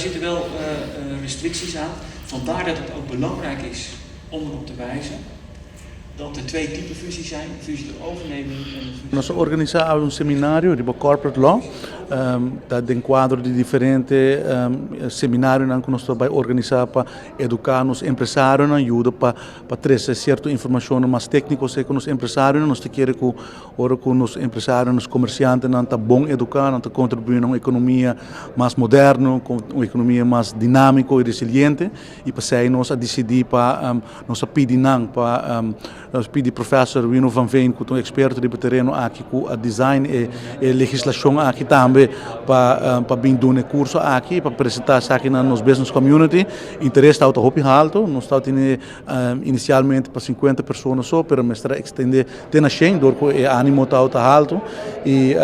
zitten wel restricties aan. Vandaar dat het ook belangrijk is om erop te wijzen dat er twee typen fusies zijn. Fusie door overneming en een fusie. Nos a organisá awe un seminario riba Corporate Law. Ta den kuadro di diferente seminarionan ku nos ta bai organisá pa eduká nos empresarionan, yuda pa pa trese sierto informashonnan mas tékniko serka nos empresarionan. Nos ta kere ku ora ku nos empresarionan, nos komersiantenan ta bon eduká, nan ta kontribuí na un ekonomia mas moderno, un ekonomia mas dinámiko i resiliente. I p'esei nos a disidí pa nos a pidi nan pa nos pidi Professor Wino van Veen ku ta un eksperto riba e tereno aki ku a design e e legislashon aki tambe pa pa bin duna e kurso aki pa presentá esaki na nos business community. Interes tabata hopi halto, nos tabata tene inisialmente pa sinkuenta persona so pero mester a ekstendé te na shen dor ku e animo tabata halto i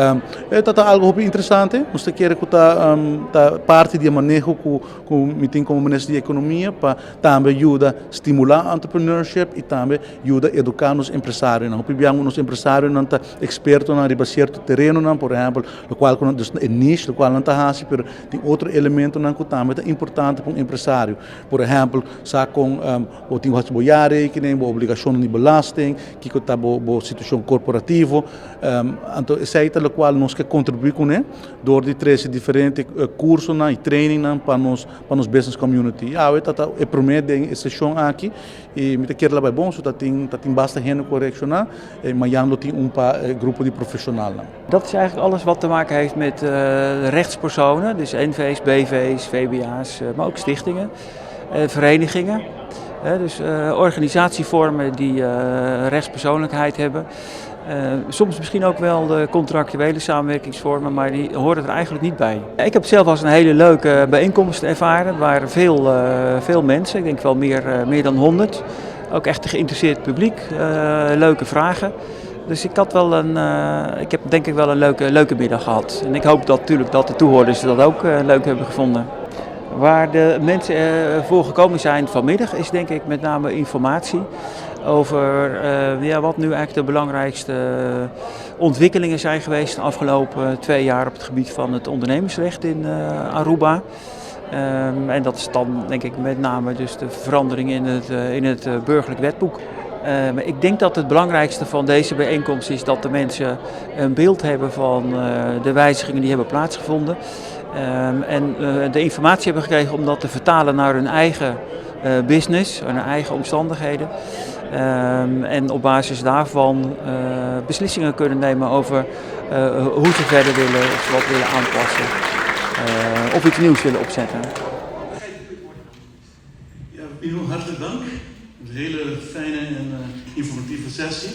e ta ta algo hopi interesante. Nos ta kere ku ta ta parti di e maneho ku Ku mi tin komo Minister di Ekonomia pa tambe yuda stimulá entrepreneurship i tambe yuda eduká nos empresarionan. Hopi biaha nos empresarionan ta ekspertonan riba sierto terenonan, por ehèmpel lokual ku nan dus e niche lokual nan ta hasi, pero tin otro elementonan ku tambe ta importante pa un empresario. Por ehèmpel, sa kon bo tin ku hasi bo jaarrekening, bo obligashonnan di belasting, kiko ta bo situashon korporativo. Anto esei ta lokual nos ke kontribuí kuné. Dor di trese diferente cursonan y trainingnan pa nos pa nos business community. Awe ta ta e prome den e sesion aki y mi ta kere la bay bon so ta tin ta tin basta hende cu a reacciona y mayan lo tin un pa e grupo di profesionalnan. Dat is eigenlijk alles wat te maken heeft met rechtspersonen, dus NV's, BV's, VBA's, maar ook stichtingen, verenigingen. Dus organisatievormen die rechtspersoonlijkheid hebben. Soms misschien ook wel de contractuele samenwerkingsvormen, maar die horen er eigenlijk niet bij. Ik heb het zelf als een hele leuke bijeenkomst ervaren. Er waren veel, veel mensen, ik denk wel meer dan 100. Ook echt een geïnteresseerd publiek, leuke vragen. Dus ik, had wel een, ik heb denk ik wel een leuke, leuke middag gehad. En ik hoop dat, natuurlijk dat de toehoorders dat ook leuk hebben gevonden. Waar de mensen voor gekomen zijn vanmiddag is denk ik met name informatie over ja, wat nu eigenlijk de belangrijkste ontwikkelingen zijn geweest de afgelopen 2 jaar op het gebied van het ondernemersrecht in Aruba. En dat is dan denk ik met name dus de verandering in het burgerlijk wetboek. Maar ik denk dat het belangrijkste van deze bijeenkomst is dat de mensen een beeld hebben van de wijzigingen die hebben plaatsgevonden. En de informatie hebben gekregen om dat te vertalen naar hun eigen business, hun eigen omstandigheden. En op basis daarvan beslissingen kunnen nemen over hoe ze verder willen, of ze wat willen aanpassen of iets nieuws willen opzetten. Ja, Pino, hartelijk dank. Een hele fijne en informatieve sessie.